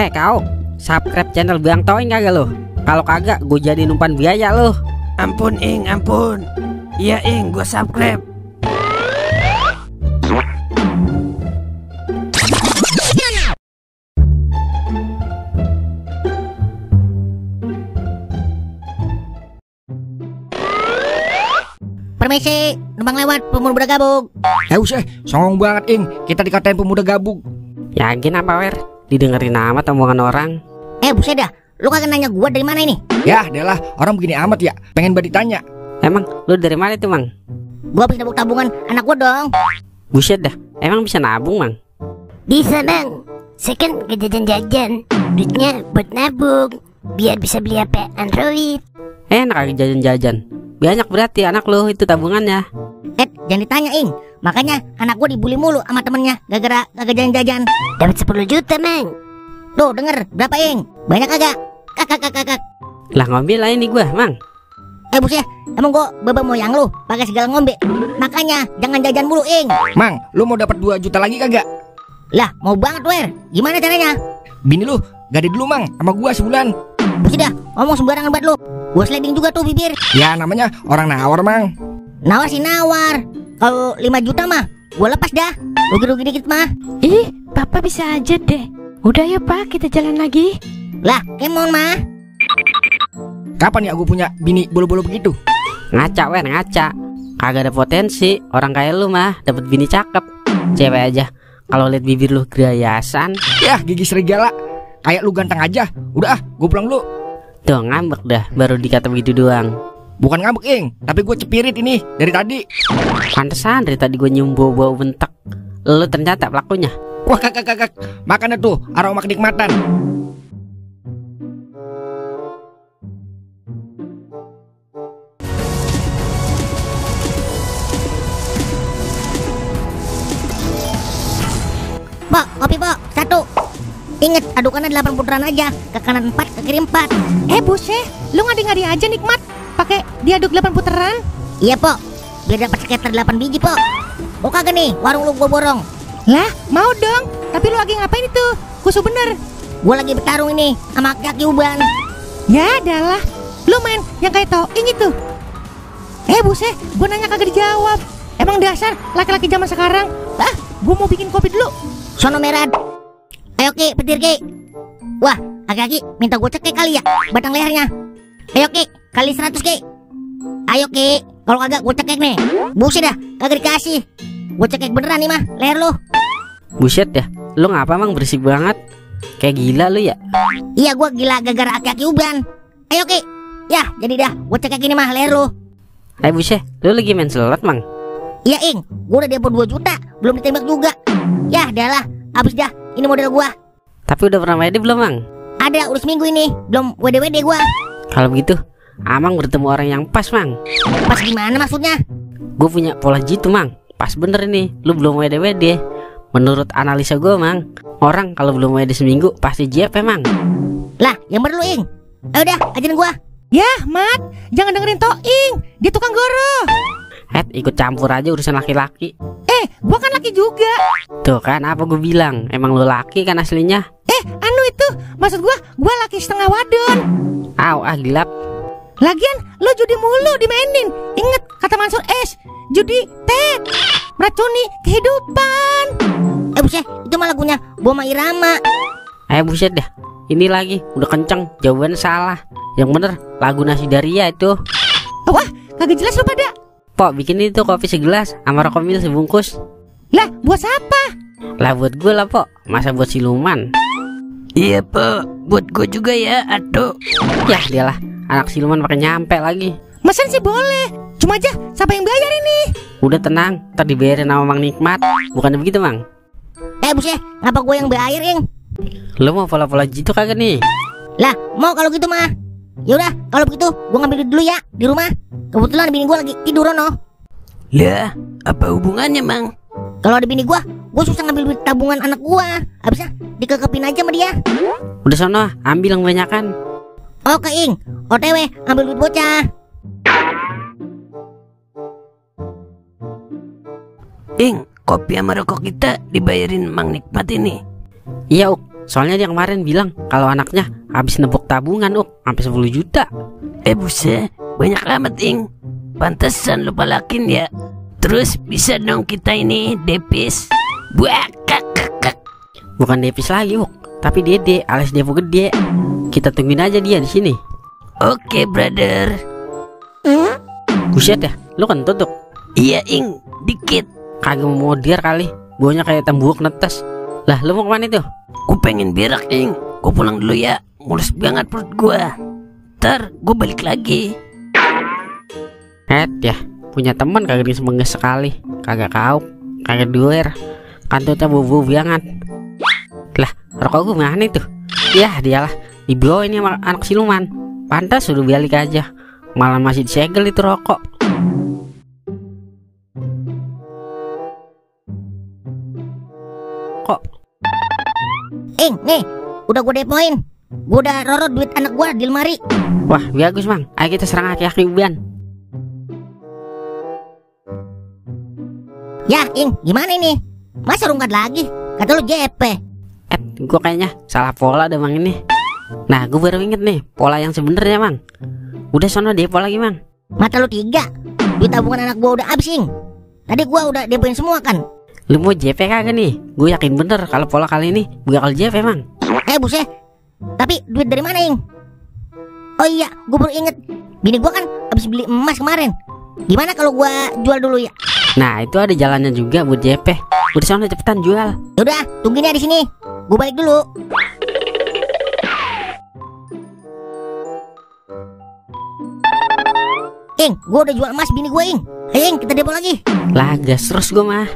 Kau subscribe channel Bang Toing kagak lo? Kalau kagak gue jadi umpan biaya lo. Ampun Ing, ampun. Iya Ing, gue subscribe. Permisi, numpang lewat pemuda gabung. Usah, songong banget Ing, kita dikatain pemuda gabung. Yakin apa Wer? Didengerin amat omongan orang. Buset dah, lu kagak nanya gua dari mana ini? Ya, delah, orang begini amat ya, pengen banget ditanya. Emang lu dari mana tuh Mang? Gua habis nabung tabungan anak gua dong. Buset dah, emang bisa nabung Mang? Bisa bang, saya kan gak jajan-jajan, duitnya buat nabung, biar bisa beli HP Android. Enak aja jajan-jajan. Banyak berarti anak lu itu tabungannya. Jangan ditanya Ing, makanya anak gua dibully mulu sama temennya gara-gara kagak jajan-jajan. Dapat 10 juta mang. Tuh denger, berapa Ing? Banyak kagak? Kakak. Lah ngambil lah ini gua Mang. Buset, emang gua baba moyang lu pakai segala ngombe. Makanya jangan jajan mulu Ing. Mang, lu mau dapat 2 juta lagi kagak? Lah mau banget Wer, gimana caranya? Bini lu gade dulu Mang sama gua sebulan. Buset dah, ngomong sembarangan banget lu. Gua sliding juga tuh bibir. Ya namanya orang nawar Mang. Nawar sih nawar. Kalau 5 juta mah gua lepas dah. Rugi-rugi dikit mah. Ih, papa bisa aja deh. Udah ya pak, kita jalan lagi. Lah, kemon mah. Kapan ya gue punya bini bolo-bolo begitu? Ngaca Wer, ngaca. Kagak ada potensi. Orang kayak lu mah dapat bini cakep. Cewek aja kalau lihat bibir lu gerayasan. Ya gigi serigala, kayak lu ganteng aja. Udah gue pulang dulu. Tuh ngambek dah, baru dikata begitu doang. Bukan ngambek Ing, tapi gue cepirit ini dari tadi. Pantesan dari tadi gue nyium bau bentak. Lu ternyata pelakunya. Wah kakak, makanya tuh aroma kenikmatan. Pok, kopi pok, 1. Ingat, adukannya 8 putaran aja. Ke kanan 4, ke kiri 4. Buset, lu ngadi-ngadi aja Nikmat. Pakai diaduk 8 putaran. Iya pok, biar dapat sekitar 8 biji pok. Oh kagak nih, warung lu gua borong. Lah, mau dong. Tapi lu lagi ngapain itu? Kusu bener. Gua lagi bertarung ini sama kaki uban. Ya adalah, lu main yang kayak Toing itu. Buset, gua nanya kagak dijawab. Emang dasar laki-laki zaman sekarang. Gua mau bikin kopi dulu. Sono merah. Ayo Ki, petir Ki. Wah, aki-aki minta gua cekek kali ya batang lehernya. Ayo Ki, kali 100 Ki. Ayo Ki, kalau kagak gua cekek nih. Buset dah, kagak dikasih. Gua cekek beneran nih mah leher lu. Buset ya, lu ngapa Mang berisik banget? Kayak gila lu ya? Iya gua gila gara-gara aki-aki uban. Ayo Ki. Ya, jadi dah, gua cekek ini mah leher lu. Buset, lu lagi main slot Mang? Iya Ing, gua udah dapet 2 juta, belum ditembak juga. Ya, dah lah, habis dah. Ini model gua. Tapi udah pernah WD belum Mang? Ada, udah seminggu ini, belum WD-WD gua. Kalau begitu, Amang bertemu orang yang pas Mang. Pas gimana maksudnya? Gue punya pola jitu Mang. Pas bener nih, lu belum WD-WD. Menurut analisa gue Mang, orang kalau belum WD seminggu pasti JP Mang. Lah, yang bener lu Ing. Ayo dah, ajarin gua. Ya, Mat, jangan dengerin Toing. Dia tukang goro. Ikut campur aja urusan laki-laki. Gua kan laki juga. Tuh kan apa gue bilang, emang lu laki kan aslinya. Itu maksud gua laki setengah wadon. Gilap. Lagian lu judi mulu dimainin. Ingat kata Mansur S, judi tet meracuni kehidupan. Buset, itu mah lagunya Boma Irama. Buset dah, ini lagi udah kenceng, jawabannya salah. Yang bener lagu Nasi Daria itu. Wah, kagak jelas lu pada. Pok, bikin itu kopi segelas sama rokok mil sebungkus. Lah, buat siapa? Lah buat gue lah Pok, masa buat siluman? Iya Pok, buat gue juga ya, aduh. Yah dialah, anak siluman pakai nyampe lagi. Mesen sih boleh, cuma aja siapa yang bayar ini? Udah tenang, ntar dibayarin sama Mang Nikmat. Bukannya begitu Mang? Buset, ngapa gua yang bayar Ing? Lu mau pola-pola gitu kagak nih? Lah, mau kalau gitu mah. Yaudah, kalau begitu gua ngambil duit dulu ya di rumah. Kebetulan bini gua lagi tidur no. Lah, apa hubungannya Mang? Kalau ada bini gua susah ngambil duit tabungan anak gua. Habisnya dikekepin aja sama dia. Udah sono, ambil yang banyakan. Oke Ing, OTW ambil duit bocah. Ing, kopi sama rokok kita dibayarin Mang Nikmat ini. Iya Uk, Soalnya dia kemarin bilang kalau anaknya habis nebok tabungan sampai 10 juta. Buset, banyak amat Ing. Pantesan lu palakin ya. Terus bisa dong kita ini depis. Buah, kak. Bukan Depis lagi, tapi Dede alias Depo Gede. Kita tungguin aja dia di sini. Oke, brother. Buset ya, lu kan tutup. Iya Ing, dikit. Kagak mau modern kali, baunya kayak tembuk netes. Lah, lu mau kemana itu? Gue pengen berak Ing. Gue pulang dulu ya. Mulus banget perut gue. Ntar gue balik lagi. Ya, punya teman kagak disemengges sekali. Kagak kaup, kagak duer. Kantutnya bau-bau banget. Lah, rokok gue mana itu? Yah, dialah dibawa ini sama anak siluman. Pantas sudah balik aja. Malah masih disegel itu rokok. Kok Nih, udah gue depoin. Gue udah rorot duit anak gue di lemari. wah, bagus Mang. Ayo kita serang aki-aki uban. Ya, Ing, gimana ini? Masa rungkat lagi? Kata lu JP. Gue kayaknya salah pola deh Mang ini. Nah, gue baru inget nih pola yang sebenarnya Mang. Udah sono depo lagi Mang. Mata lu 3. Duit tabungan anak gue udah habis, Ing. Tadi gue udah depoin semua kan. Lu mau JP kagak nih? Gue yakin bener kalau pola kali ini bakal JP Mang. Buset. Tapi duit dari mana, Ing? Oh iya, gue baru inget. Bini gue kan habis beli emas kemarin. Gimana kalau gue jual dulu ya? Nah, itu ada jalannya juga buat JP. Udah sono cepetan jual. Yaudah, tungguin ya di sini. Gue balik dulu. Ing, gue udah jual emas bini gue, Ing. Ayo, Ing, kita depo lagi. Lah, gas terus gue mah.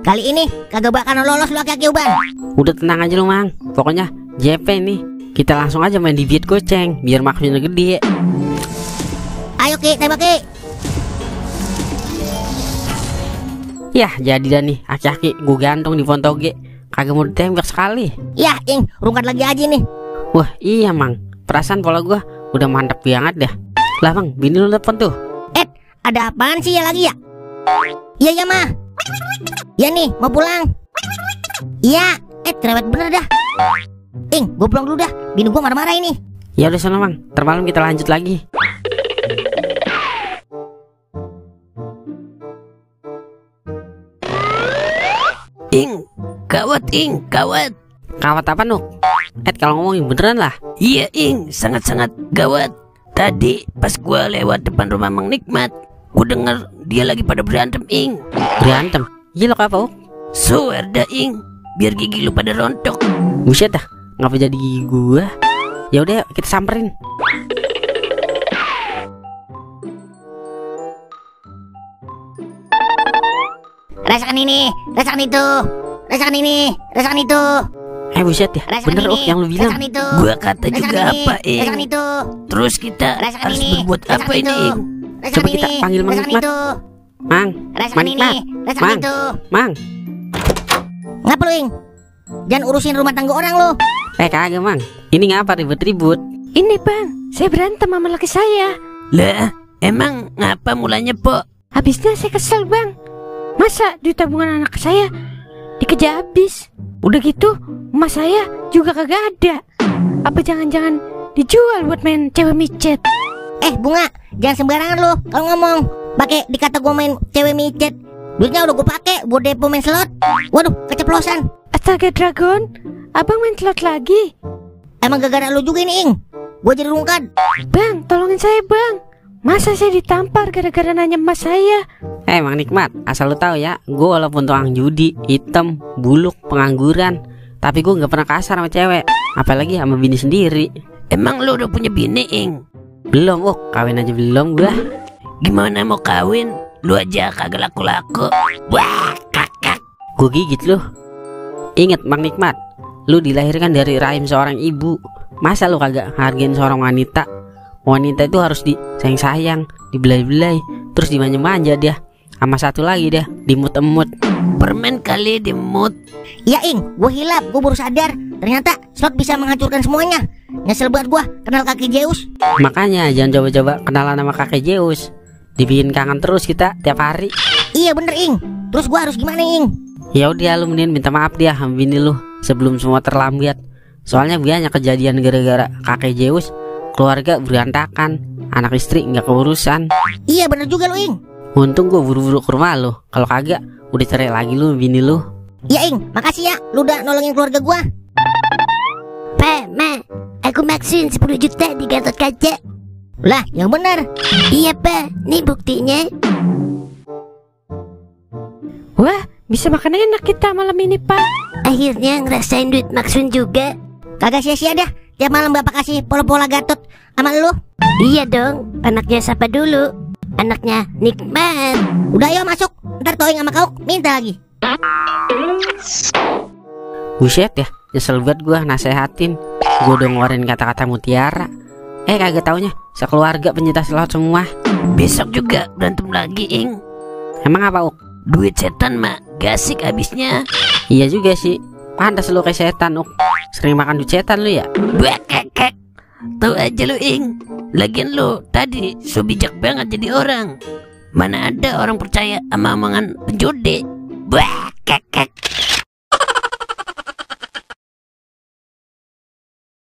Kali ini kagak bakal lolos lu aki-aki uban. Udah tenang aja lu Mang. Pokoknya JP nih. Kita langsung aja main di beat goceng biar maksudnya gede. Ayo Ki, tembak Ki. Yah, jadi dah nih aki-aki gue gantung di Pontoge. Kagak mau ditembak sekali. Ya, Ing, rungkat lagi aja nih. Wah, iya Mang. Perasaan pola gue udah mantap banget dah. Lah Mang, bini lu telepon tuh. Ada apaan sih ya lagi ya? Iya, mah. Ya nih, mau pulang. Iya, cerewet bener dah. Ing, gue pulang dulu dah. Bini gue marah-marah ini. Ya udah sana Mang. Ntar malam kita lanjut lagi. Ing, kawat Ing, kawat. Kawat apa Nuk? Kalau ngomongin beneran lah. Iya Ing, sangat-sangat gawat. Tadi pas gue lewat depan rumah Mang Nikmat, gue denger dia lagi pada berantem Ing. Berantem? Gila apa Swear dah Ing, biar gigi lu pada rontok. Buset dah, ngapa jadi gigi gua? Ya udah, kita samperin. Rasakan ini, rasakan itu, rasakan ini, rasakan itu. Buset ya, Rasakan bener ini, yang lu bilang. rasakan itu. Gua kata Rasakan juga ini, apa Ing. rasakan itu. Terus kita Rasakan harus ini, berbuat rasakan apa ini itu. Ing? Rasakan Coba kita ini, panggil Mang rasakan Nikmat. itu. Mang, Rasakan Mang ini, Nikmat. rasakan Mang, itu. Mang. Ngapa lu, Ing? Jangan urusin rumah tangga orang lu. Kagak Mang. Ini ngapa ribut-ribut? Ini bang, saya berantem sama laki saya. Lah, emang ngapa mulanya Po? Habisnya saya kesel bang. Masa duit tabungan anak saya dikejar habis? Udah gitu, emas saya juga kagak ada. Apa jangan-jangan dijual buat main cewek micet? Bunga, jangan sembarangan lu kalau ngomong. Pakai dikata gua main cewek micet. Duitnya udah gua pakai buat depo main slot. Waduh, keceplosan. Astaga Dragon, abang main slot lagi? Emang gara-gara lu juga ini, Ing. Gua jadi rungkat. Bang, tolongin saya bang. Masa saya ditampar gara-gara nanya emas saya? Mang Nikmat, asal lu tahu ya, gue walaupun tukang judi, hitam, buluk, pengangguran, tapi gue nggak pernah kasar sama cewek, apalagi sama bini sendiri. Emang lu udah punya bini Ing? Belum, kawin aja belum gua. Gimana mau kawin? Lu aja kagak laku-laku. Wah, kakak. Gue gigit lu. Ingat Mang Nikmat, lu dilahirkan dari rahim seorang ibu. Masa lu kagak hargain seorang wanita? Wanita itu harus disayang-sayang, dibelai-belai, terus dimanja-manja dia. Sama satu lagi dia, dimut-emut. Permen kali dimut. Ya, Ing, gua hilap, gua baru sadar. Ternyata slot bisa menghancurkan semuanya. Nyesel banget gua kenal kaki Zeus. Makanya jangan coba-coba kenalan sama kakek Zeus. Dibikin kangen terus kita tiap hari. Iya bener, Ing. Terus gua harus gimana, Ing? Ya udah, lu mending minta maaf dia sama bini lu sebelum semua terlambat. Soalnya banyak kejadian gara-gara kakek Zeus, keluarga berantakan, anak istri nggak keurusan. Iya bener juga lu, Ing. Untung gua buru-buru ke rumah lu. Kalau kagak, udah cerai lagi lu bini lu. Iya, Ing, makasih ya lu udah nolongin keluarga gua. Pa, Ma, aku maksin 10 juta di Gatot Kaca. Lah, yang bener. Iya, Pa, nih buktinya. Wah, bisa makan enak kita malam ini, Pak. Akhirnya ngerasain duit Maksun juga. Kagak sia-sia dah. Tiap malam bapak kasih pola-pola Gatot sama lu. Iya dong, anaknya siapa dulu? Anaknya Nikmat. Udah ayo masuk. Ntar Toing sama Kauk minta lagi. Buset ya, nyesel banget gua nasehatin. Gua udah ngeluarin kata-kata mutiara. Kagak taunya sekeluarga pencinta laut semua. Besok juga berantem lagi, Ing. Emang apa, Uk? Duit setan, Mak, gak asik abisnya. Iya juga sih. Pantas lu kayak setan, Uk. Sering makan duit setan lu ya. Buat kakak. Tahu aja lu, Ing. Lagian lu tadi so bijak banget jadi orang. Mana ada orang percaya sama omongan penjudi. Buah.